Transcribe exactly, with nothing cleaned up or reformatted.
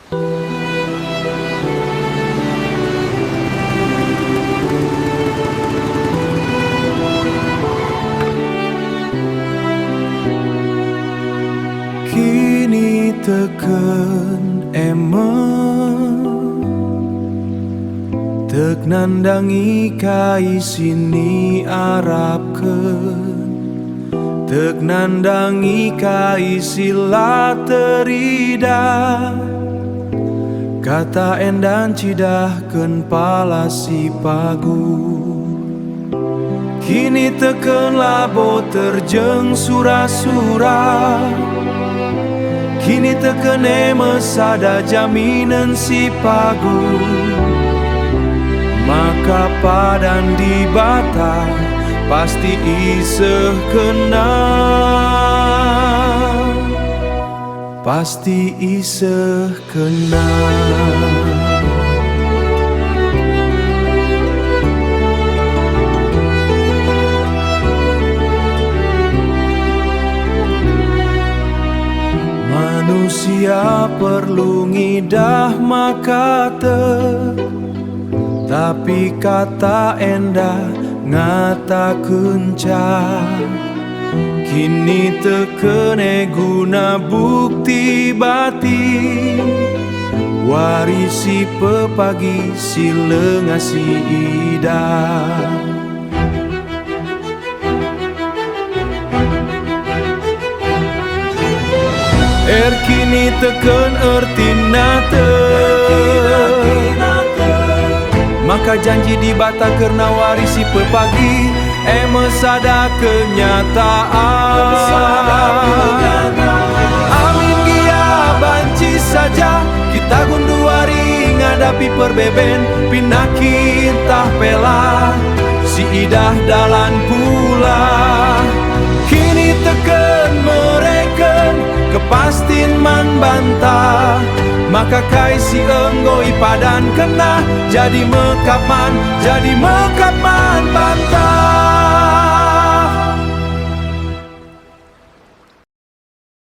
Kiniteken e me, tek nandangi kai si niarapken, tek nandangi kai si la teridah. Kata enda ncidahken pala si pagu. Kiniteken labo terjeng sura-sura. Kiniteken e me sada jaminen si pagu. Maka padan Dibata pasti isehkenNa. Pasti isehkenNa. Manusia perlu ngidah maka tek, tapi kata enda ngatakenca. Kiniteken e guna bukti bati, wari si pepagi si langa si idah. Erkiniteken ertina tek. Maka janji Dibata kerna wari si pepagi, e me sada kenyataan. Amin gia banci saja kita genduari ngadapi perbeben, pinaki ntah pe la, si idah dalan pulah. Kiniteken mereken kepastin man banta, maka kai si enggo ipadankenna jadi mekap man, jadi mekap